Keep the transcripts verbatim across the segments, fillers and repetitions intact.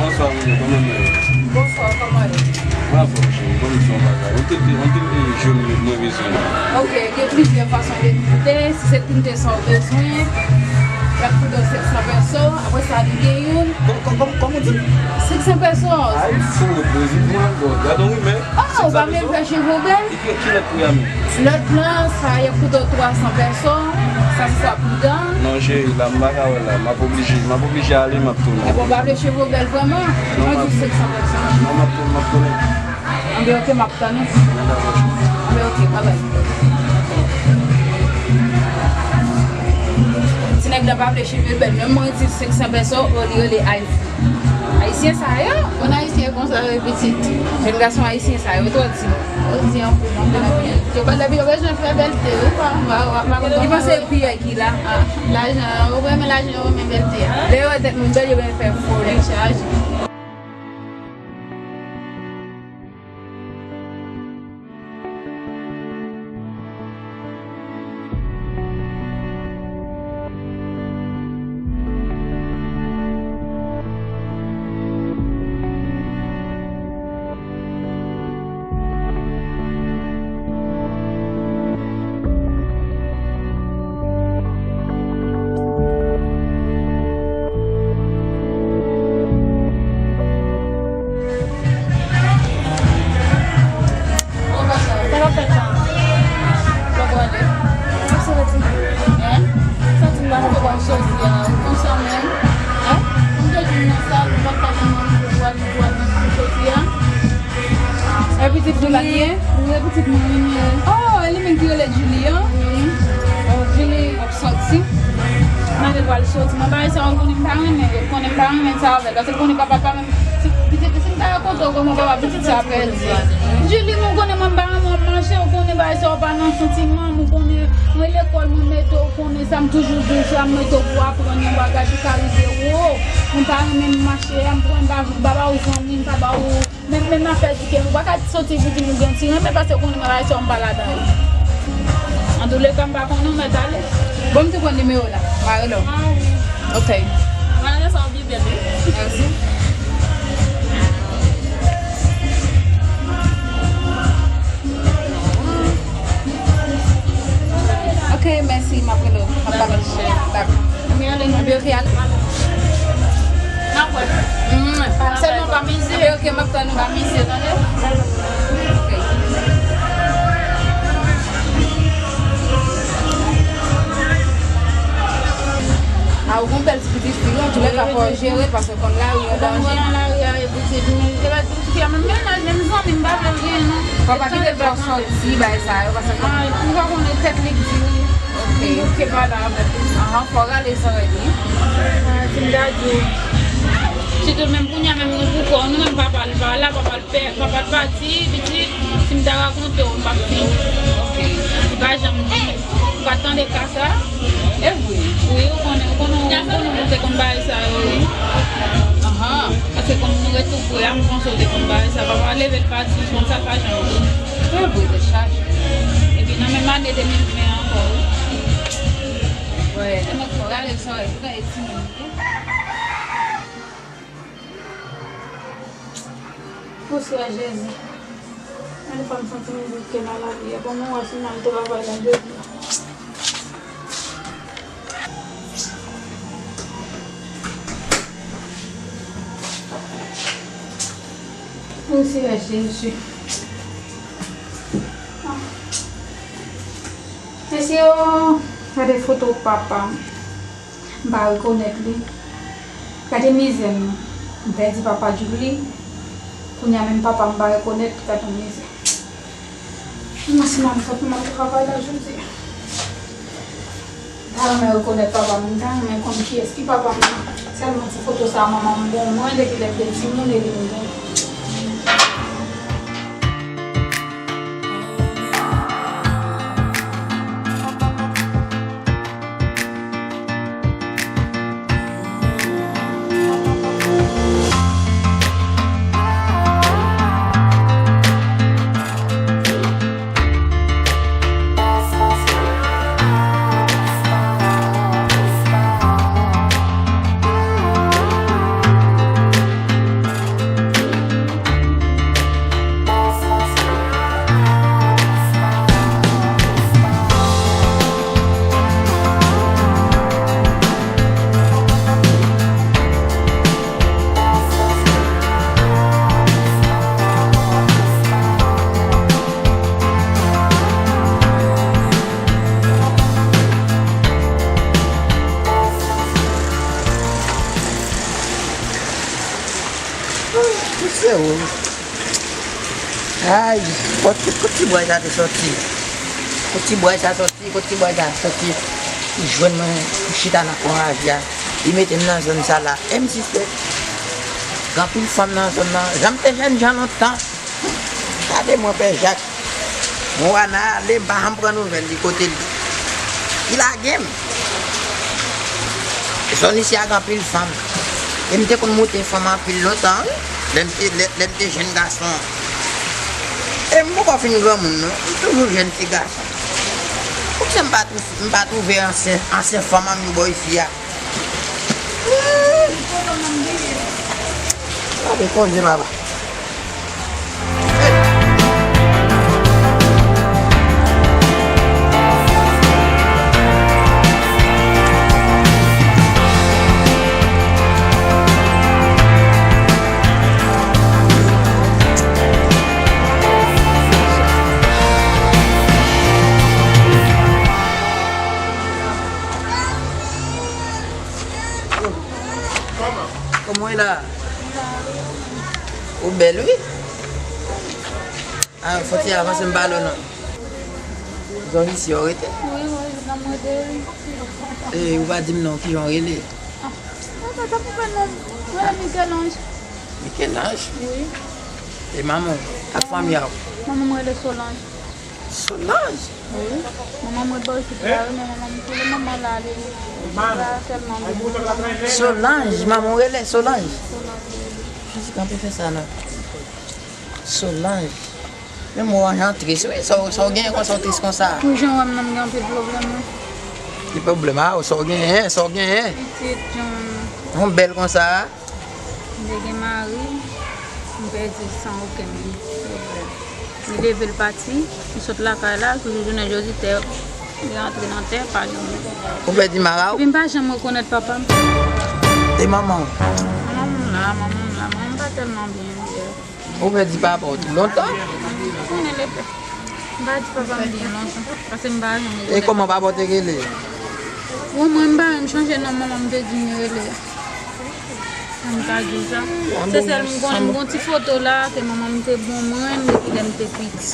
Bonswa, mwen, kòman nou ye? Bonswa, kòman ye? Mwen anfòm, cheri, ban m di yon bagay. Ou te, ou te, e, jwenn mwen, mwen bezwen. Ok, gen plizyè fason de koute. Si se tinte sa w bezwen, l ap koute w senk san pèso. Apre sa, li gen youn. Kò-, kò-, kòm, kòman w di? Senk san pèso. Ay, fou, Jezi, mwen ankò. Gade yon rimè. Ah, ou pa menm fè cheve w bèl? Ki, ki lòt pri a menm? Lòt lan, sa y ap koute w twa san pèso. Sa se sa pou dan. Non, cheri, la, m pa ka wè la. M ap oblije, m ap oblije ale, m ap tounen. Ebyen, w pa vle cheve w bèl vrèman? Non, m ap, senk san pèso. Non, m ap tounen, m ap tounen. Anben, ok, m ap tann ou. Anben, ok, babay. Ti nèg la pa vle cheve l bèl. Menm mwen di l senk san pèso, o, li rele iPhone. Ayisyen sa yo? Konn ayisyen konsa yo pitit. Jèn gason ayisyen sa yo twò di. Yo di anpil, anpil, anpil. Yo pa, depi yo bezwen fè bèlte, wi, pa, pa, pa konn. Li panse e pi a ki la. Ah, lajan, yo renmen lajan, yo renmen bèlte a. Lè yo wè tèt moun bèl, yo renmen fè fo nèg chaje. Pitit ou la li ye? Wi, pitit mwen, wi, li ye. Oh, e li menm ki rele Julie an? Wi. Oh, Julie ap sòti. Mwen te pral sòti. Mwen bagay sa ou konnen m pa renmen, ou konnen m pa renmen sa avè l. Paske ou konnen papa pa menm. Pitit, si m ta rakonte w kòman papa pitit sa pèdi. Julie, mwen konnen mwen m pa renmen w ap mache, ou konnen bagay sa ou pa nan santiman, mwen konnen mwen lekòl, mwen mete w, ou konnen sa m toujou di w, sa m mete w pou aprann yon bagay pou ka rive wo. Mwen pa renmen m mache, m pran ba, ba, ba ou zanmi, m pa ba ou Menm, menm afè di ke ou pa ka soti pou di nou gen ti renmen, paske konnen bagay sa yo m pa ladan yo. Antouleka, m pa konnen, ou mèt ale. Bon, m tou pran nimewo w la. M a rele w. Ah, wi. Ok. Malgre sa, ou byen bèl, wi. Mèsi. Ok, mèsi, m ap rele w. M ap pale. Dakò. Dakò. Mwen ale, nou. Ebyen, ok, ale. N ap wè. Mm. Sèlman pa mize. Ebyen, ok, m ap tann ou. Pa mize, tande? Ok. A, ou gon bèl ti pitit fi, wi, antouleka, fò w jere l, paske konn lari an danje. Konn lari a, e pitit, men, e pitit fi a, menm mennaj, menm zanmi, m pa vle l genyen, non. Fò pa kite l fè w sòti, bagay sa yo, paske konn. Ah, ou pa konnen tèt li k di, wi. Ok. Li bouke pa la avèk li. Ahan, fò w rale san rèd li. Ah, si m ta di w. Sitou menm kounye a menm nou pou kò nou, menm papa l pa la, papa l pè, papa l pati, pitit, si m ta rakonte w, m p ap fini. Ok. Li pa janm di. Ou pa tande ka sa? E vre. Wi, ou konnen, ou konnen, ou konnen ou te konn bagay sa yo, wi. Ahan. Paske kòm nou ret tou pre a, m panse ou te konn bagay sa. Papa leve l pati, konn sa pa janm di. E vre, tèt chaje. Epi nan menm ane de mil ven ankò, wi. Wè, lè mwen fò rale sa, ou gade timoun yo. O Seyè Jezi, anpil fwa m santi m bouke nan lavi a. Bon, mwen wè si m al travay la jodi a. O Seyè Jezi. Ah. Mesye, o, gade foto papa m. M pa rekonèt li. Gade mizè m. M pèdi papa Djouli. Kounye a menm papa m pa rekonèt, gade yon mizè. Mwen si m ap fè pou m al travay la jodi. M ta renmen rekonèt papa m, m ta renmen konn kiyès ki papa m nan. Sèlman ti foto sa manman m ban mwen depi lè m te timoun e li m gen. Ay, kot, kot ti bway sa te soti? Kot ti bway sa soti? Kot ti bway sa soti? Li jwenn mwen, m chita nan kwen raje a. Li mete m nan zòn sa la. E m sispèk gen anpil fanm nan zòn nan. Jan m te jènjan lontan. Gade mwen, Pè Jak. Mwen wè nan ale, m pa janm pran nouvèl li kote l ye. Li lage m. Zòn isi a gen anpil fanm. E m te konn moute fanm anpil lontan, wi. Lè m te, lè, lè m te jèn gason. E m poko fin granmoun, non. M toujou jèn ti gason. Poukisa m pa twou-, m pa twouve ansyen, ansyen fanm an m yo bò isi a? Gade koze papa. Kòman w ye la? Ou bèl, wi. Ah, fò ti avanse m pale w non. Zòn isi yo rete? Wi, wi, nan m rete, wi. E, ou pa di m non, kijan w rele? Ah, mwen pa t ap konprann non. Mwen rele Michel-Ange. Michel-Ange? Wi. E manman w? Ak fanmi a w? Manman m rele Solange. Solange? Wi. Manman m rete bò isit la, wi, men manman m koule manman la, li la sèlman. Solange, manman w rele Solange? Solange, wi. Jezi, kanpe fè sa non. Solange. Men mwen jan tris, wi. Sa w, sa w genyen konsa, w tris konsa? Pou jan w wè m nan, m gen anpil pwoblèm, wi. Ki pwoblèm a? Sa w genyen? Sa w genyen? Pitit, jan w wè m nan. Yon bèl konsa? M te gen mari, m pèdi l san okenn pwoblèm. Li leve l pati, li sot lakay la, pou jounen jodi tè, li rantre nan tè, pa gen moun. Ou pèdi mari w? Epi m pa janm rekonèt papa m. E manman w? Manman m la, manman m la, manman m pa tèlman byen, m pè. Ou pèdi papa w tou lontan? Konnen lepè. M pa di papa m byen lontan, paske m pa janm rekonèt. E kòman papa w te rele? Bon, mwen m pa menm chonje non manman m te di m rele. Sa m ka di w sa. Se sèl m konnen, m gon ti foto la ke manman m te ban mwen depi lè m te piti.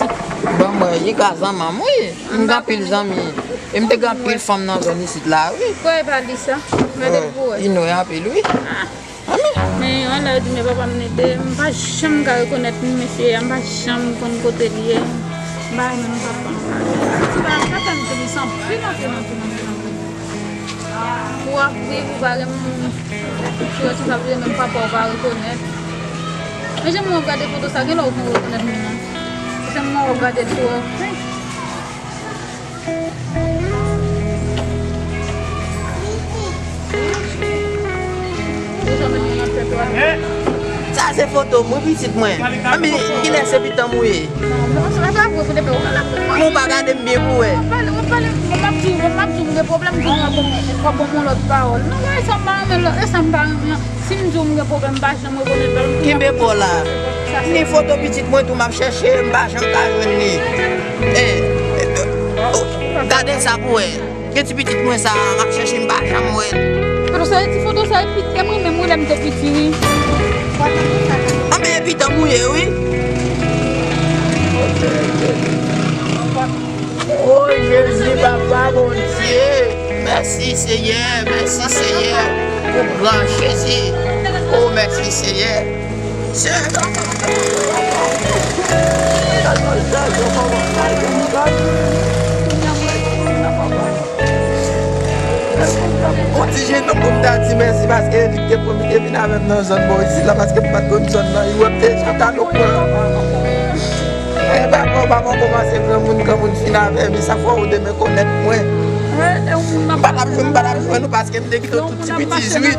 Ban mwen, li ka zanmi m, wi. M gen anpil zanmi. E m te gen anpil fanm nan zòn isit la, wi. Kwè e pa li sa. Mete l pou wè. Li nwè anpil, wi. Ah. Amen. Men yon lè yo di men papa m nete, m pa janm ka rekonèt mesye a, m pa janm konn kote li ye. M pa renmen papa m. Ti bagay sa fè m tris anpil, anpil, anpil, anpil, anpil. Ou ap viv, ou pa gen moun. Ou ti sa vle menm papa ou pa rekonèt. Men jan mwen ap gade foto sa, gen lè ou konn rekonèt moun nan. Se mwen ap gade l twò. Sa se foto m wi, pitit mwen. Anben, kilè se pitanm ou ye? Mwen pa gade m byen pou wè. Si m di w m gen pwoblèm, m pa janm rekonèt l. Kenbe pa w la. Ni foto pitit mwen tou m ap chèche, m pa janm ka jwenn li. Eh, eh, oh, gade sa pou wè. Gen ti pitit mwen sa a, m ap chèche, m pa janm wè l. Foto sa, ti foto sa, epi, e mwen menm, wi, lè m te piti, wi. Anben, epi tanm ou ye, wi. O Jezi, Papa Bondye. Mèsi, Senyè, mèsi, Senyè, pou gran Jezi. O, mèsi, Senyè. Senyè, yon ti jennonm pou m ta di mèsi paske li te pwofite vin avè m nan zòn bò isit la, paske m pa t konn zòn nan, li wè m te sou talon pran. E pa bon, pa bon kòmanse granmoun, granmoun fin avè m, e sa fè ou te rekonèt mwen. M pa t ap jwenn, m pa t ap jwenn ou paske m te kite w tout ti piti ri.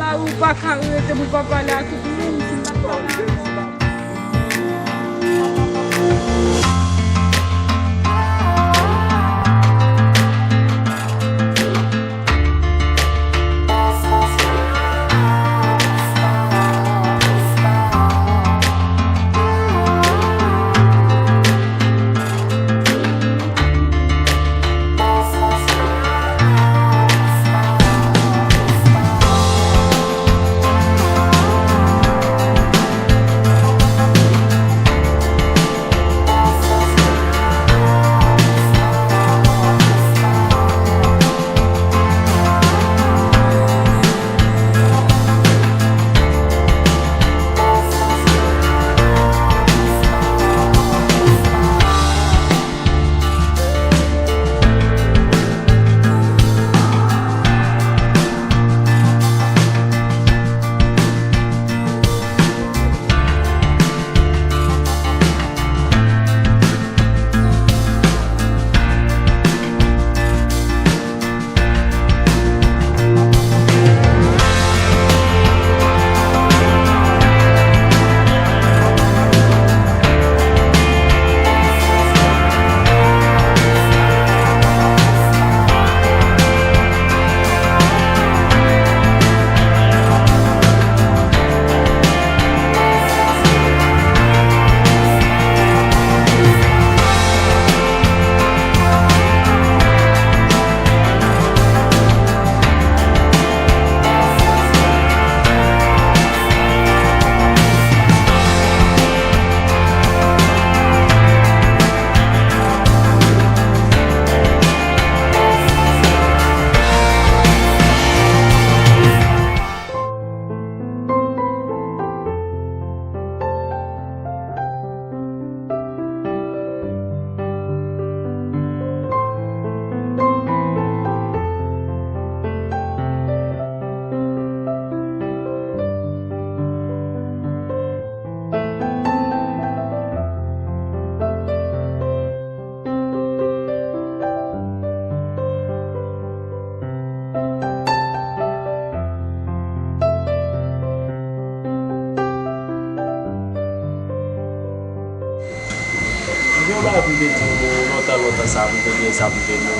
M te di w lontan, lontan sa, pou m te gen sa, pou m te gen.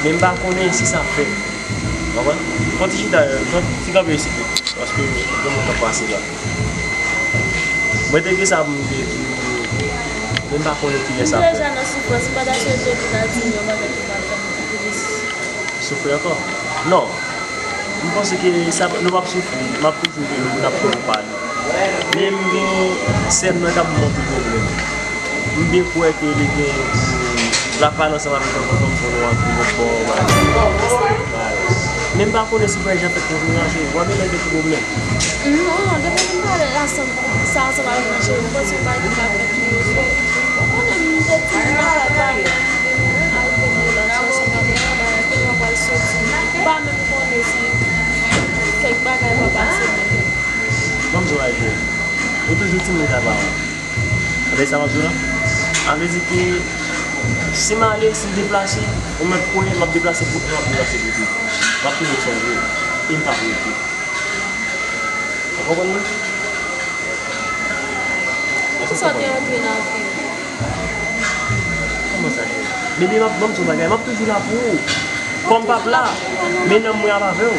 Men m pa konnen si sa fèt. Konprann? Fò ti chita, fò ti kanpe isit tou. Paske gen moun k ap pase la. Mwen te gen sa pou m te di w, men m pa konnen kilè sa fèt. M deja nan soufrans, m pa ta swete pou ta di m yon bagay ki pa fèt pou plis. Soufri ankò? Non. M panse ke sa, nou p ap soufri. M ap toujou rele w, n ap toujou pale. Men m gen sè m nan k ap ban m anpil pwoblèm. M byen kwè ke li gen pou l ap pale ansanm avèk yon fanm pou nou antre yon bò bagay. Men m pa konnen si frè Jan fèk konfirmasyon, w ap vin antre pou pwoblèm. Non, non, depi m pale ansanm, sa ansanm avèk Jan, m panse yon bagay ki pa fèt pou yo. Ou konnen m te di m pa la pa vin al gen relasyon ansanm avèk yon bagay, kounye a w pral soti. M pa menm konnen si kèk bagay pa pase menm. Ban m di w yon bagay, ou toujou timoun kay paran w. Tande sa m ap di w la? Sa vle di ke si m ale, si m deplase, ou mèt kwè m ap deplase pou, m ap deplase pou tou. M ap toujou sonje w. E m p ap rete. Ou konprann mwen? Èske w konprann? Kòman sa, cheri? Bebe, m ap, ban m di w yon bagay, m ap toujou la pou ou. Kòm p ap la, men nanm mwen ap avè w.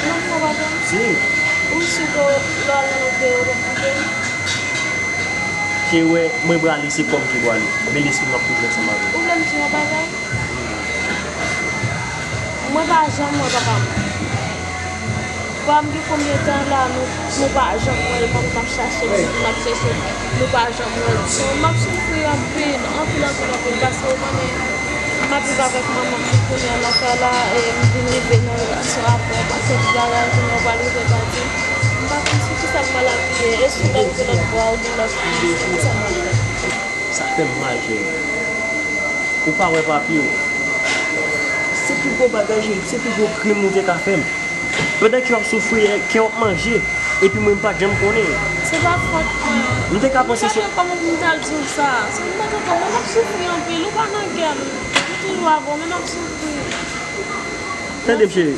Nanm mwen ap avè m? Si. Ou si ke lè w al nan lòt peyi, ou p ap kite m? Cheri, wè, mwen prale, se kò m ki prale. Men lespri m ap toujou ansanm avè w. Ou vle m di yon bagay? Mwen pa janm wè papa m. Papa m gen konbyen tan la, nou, nou pa janm wè l, m ap, m ap chache l, m ap chèche l, nou pa janm wè l. So, m ap soufri anpil, anpil, anpil, anpil, paske ou konnen, m ap viv avèk manman m, kounye a lakay la, e m vin rive nan relasyon avè w, paske tout bagay, kounye a w pral rive pati. M pa konn sou kisa m pral apiye, e si w rive lòt bò a, ou gen lòt fi, se kisa m pral fè? Sa fè m mal, cheri. Ou pa wè papye w. Se pi gwo bagay, cheri, se pi gwo krim ou te ka fè m. Pandan ke w ap soufri, ke w ap manje, epi mwen m pa t janm konnen. Se pa fòt mwen. M te ka panse se... Kòman pou m t al di w sa? Se m pa t konn, mwen m ap soufri anpil, ou pa nan kè m. M toujou avè w, men m ap soufri. Tande m, cheri.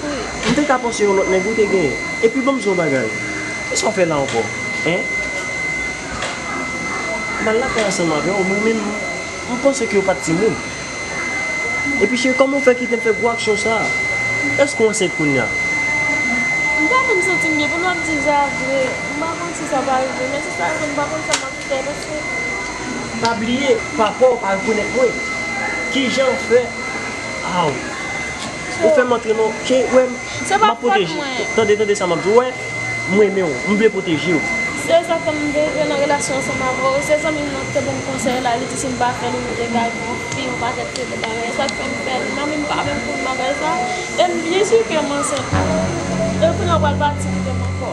M te ka panse yon lòt nèg ou te genyen. Epi ban m di w yon bagay. Kisa w fè la ankò? Hein? M al lakay ansanm avè w, mwen menm, m panse ke w pa t timoun. Epi cheri, kòman w fè kite m fè gwo aksyon sa a? Èske w ansent kounye a? M pa menm santi m byen pou l w ap di sa vre. M pa konn si sa va rive, men si sa rive, m pa konn sa m ap fè, paske... Pa bliye, papa w pa rekonèt mwen. Kijan w fè? Aw. Ou fè m antre nan, cheri, wè, m ap pwoteje. Tande, tande sa m ap di w, wè. M renmen w, m vle pwoteje w. Se sa k fè m vle rive nan relasyon ansanm avè w. Se zanmi m nan ki te ban m konsèy la, li di si m pa fè l, ou te ka gen yon fi, yon pakèt seri de bagay. Sa k fè m fè l. Manmi m pa menm konn bagay sa. E m byen si ke m ansent. E kounye a w pral pati kite m ankò.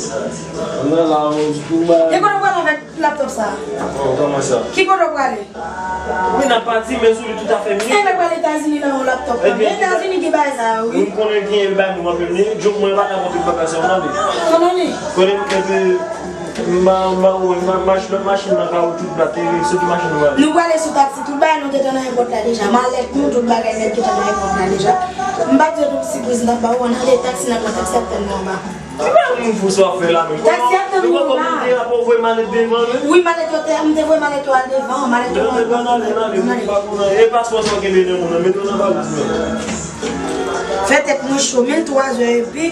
Mwen la, mwen di tou ba. E kote w prale avèk laptòp sa a? Oh, kòman sa? Ki kote w prale? Wi, n ap pati, men sou li tout afè m li. E lè w prale Etazini nan yon laptòp la. Ebyen, Etazini ki bay sa yo, wi. Mwen konnen gen bagay nou anpil, men jòk mwen pa nan kontre bagay sa yo, non, li. Konnen li? Konnen m kenbe, m ba, m ba, wè, ma-, mach-, lòt machin nan kawotchou plat, e soti machin nou prale. Nou prale sou taksi, tout bagay nou te nan èpòt la deja. Malèt nou, tout bagay nèt te nan èpòt la deja. M pa t di w tout sipriz m t ap ba ou, ann ale taksi, n ap pran taksi ap tann nou anba. Ki bagay moun fou sa w ap fè la menm? Taksi ap tann nou la. Ou poko mete a pou voye malèt devan menm? Wi, malèt yo te, m te voye malèt yo al devan, malèt yo al devan. Ann ale, ann ale, ann ale, ann ale, ann ale. E paspò sa w kenbe nan men w nan, mete w nan valiz mwen. Fè tèt mwen cho, men twa zè epi,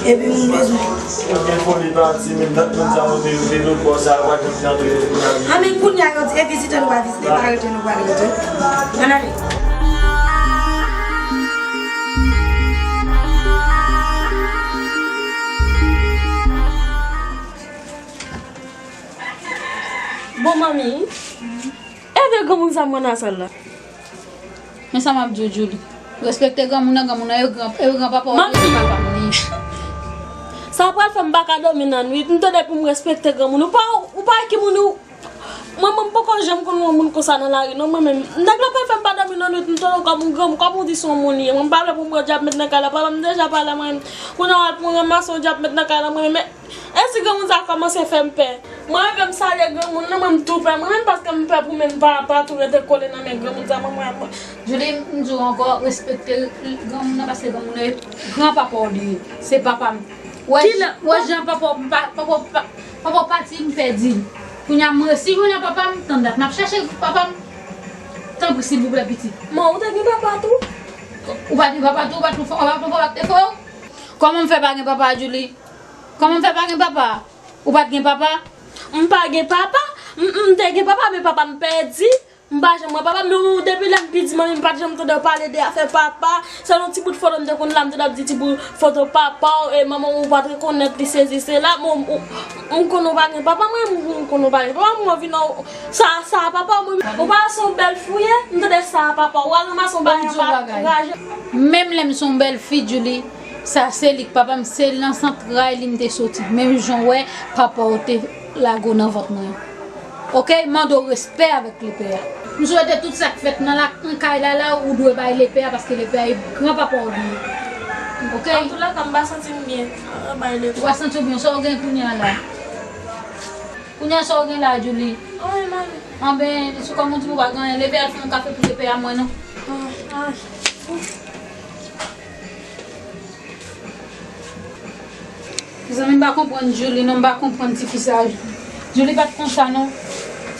epi m bezwen. Ou gen foli pati, menm dat moun sa yo te, te lòt bò sa, yo pa t janm antre nan. A, men kounye a yo di, e vizite nou pa vizite, pa rete nou pa rete. Ann ale. Bon, manmi, e vye granmoun sa m wè nan sal la. Men sa m ap di w, Julie. Respekte granmoun nan, granmoun nan, e gran, e gran papa w, manmi, e papa m li. Sa pral fè m pa ka dòmi nan nwit. M tande pou m respekte granmoun. Ou pa, ou pa ki moun ou. Mwen, mwen poko janm konn yon moun konsa nan lari, non, mwen menm. Nèg la pral fè m pa dòmi nan nwit, m tande kòm yon granmoun, kòm ou di se yon moun li ye. Mwen m pa vle pou m pran dyab met nan kay la. Papa m deja pale mwen. Kounye a w al pou ranmase yon dyab met nan kay la, mwen menm. E si granmoun sa kòmanse fè m pè? Mwen menm, m salye granmoun nan, mwen m tou pè. Mwen menm, paske m pè pou men m pa, pa tou rete kole nan men granmoun sa, mwen, mwen, mwen. Julie, m di w ankò, respekte granmoun nan, paske granmoun nan, granpapa w li ye. Se papa m. Wè, wè jan papa w pa, papa w pa, papa w pati, m pèdi l. Kounye a, m resi jwenn ak papa m, tann dat. M ap chache papa m. Tanpri, silvouplè, pitit. Man, ou te gen papa tou? Ou pa t gen papa tou, ou pa t fè, ou pa t fè, ou pa t fè. Kòman m fè pa gen papa, Julie? Kòman m fè pa gen papa? Ou pa t gen papa? M pa gen papa. M, m te gen papa, men papa m pèdi. M pa janm wè papa m, men ou, depi lè m piti, manmi m pa t janm tande w pale de afè papa. Sèl yon ti bout foto m te konn la, m tande w ap di ti bout foto papa w, e manman w ou pa t rekonèt li, sezi sela. Bon, ou, m konn ou pa gen papa, mwen, m, m konn ou pa gen papa, mwen vin nan sa, sa papa w, mwen, ou pa se yon bèl fi w ye, m tande sa papa w, ou al ranmase yon bagay anba raje. Menm lè m se yon bèl fi, Julie, sa se li k papa m, se nan zantray li m te soti. Menm jan w wè papa w te lage w nan vant mwen. Oke, mande w respè avèk lepè a. M swete tout sa k fèt nan la, nan kay la, la, ou dwe bay lepè a, paske lepè a e granpapa w li ye. Oke? Antoulaka, m pa santi m byen. Bay lepè. Ou pa santi w byen, sa w gen kounye a la? Kounye a sa w gen la, Julie? Anyen, manmi. Anben, se kòm ou di m ou pa gen anyen, leve al fè yon kafe pou lepè a mwen non. Ah, ah. Mezanmi, m pa konprann Julie non, m pa konprann tifi sa. Julie pa t konsa non.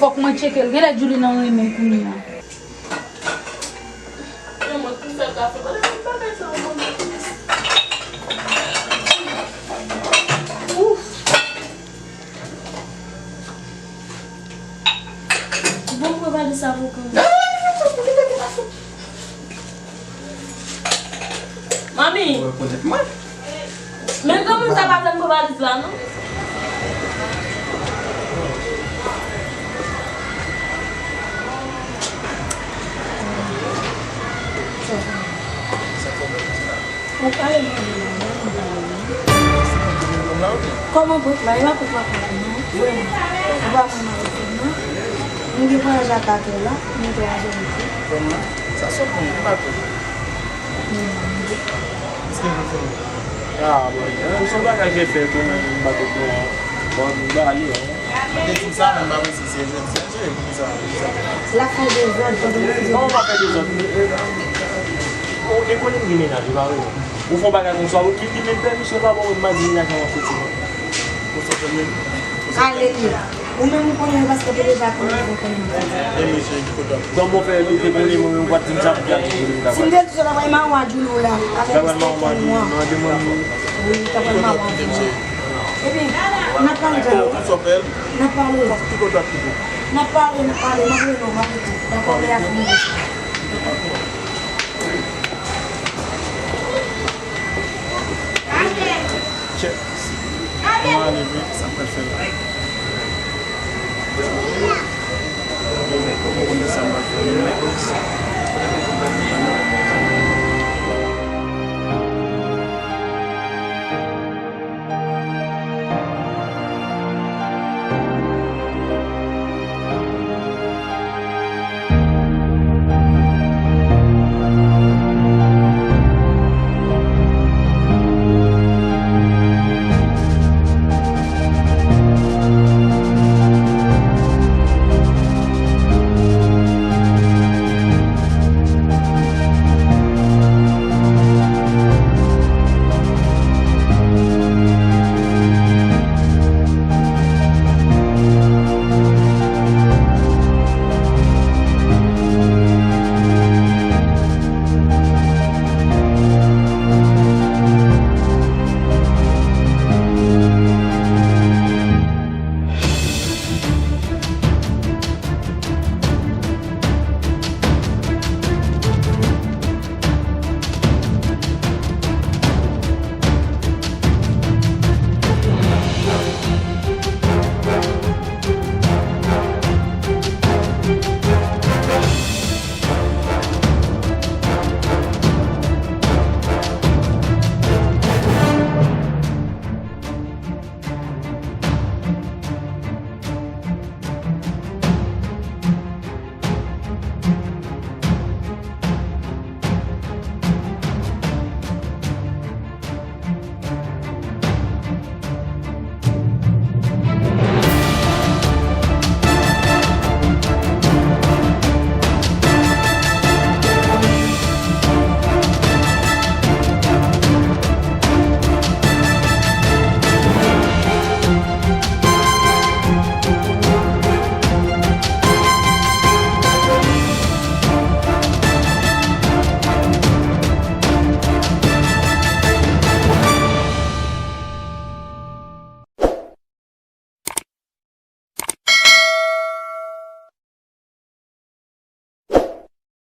Fòk mwen tcheke l. Genlè Julie nan renmen kounye a. Bon, pran valiz sa pou kòm. Manmi. Ou rekonèt mwen? Men granmoun sa pa janm pran valiz la, non. Ou pale mwen de la, mwen pale mwen. Kòman prank la? E pa prank la prank non, vrèman. Ou pa konn avèk fèm nan. Nou gen vwayaj a katè la, nou te a Ayiti. Vrèman? Sa sòt mwen, m pa konn. Èske nou fè? Ah, bon, se yon bagay ke fè tou, men m pa konn. Bon, m ba li, hein. Mwen te di m sa, men m pa konn si se jèn, se jèn, pou ki sa, pou ki sa. L ap fè dezòd pandan l ap di. Non, w pa fè dezòd. Ou te konnen m gen mennaj, ou pa vre? Ou fè yon bagay konsa, ou ki, ki menm pèmisyon pa ba w, m pa di mennaj la w ap soti non. Ou sot menm. Ale li. Ou menm ou konnen paske te deja konnen ou konnen. E mesye, ki kote w ap? Kòman w fè ou te konnen mwen menm ou pa t di m sa pou di a Djouli m ta pral? Si m te di w sa, ta pral mawa Djouli w la. Avèk respè fè nwa. Wi, ta pral mawa Djouli. Epi, n ap pale talè. N ap pale. N ap pale, n ap pale, m ap rele w, m ap rele w. Dakò, lè a fini. Tchè, mwen ale vre, sa m pral fè la? Mwen konn sa m pral fè, men mwen konn sa.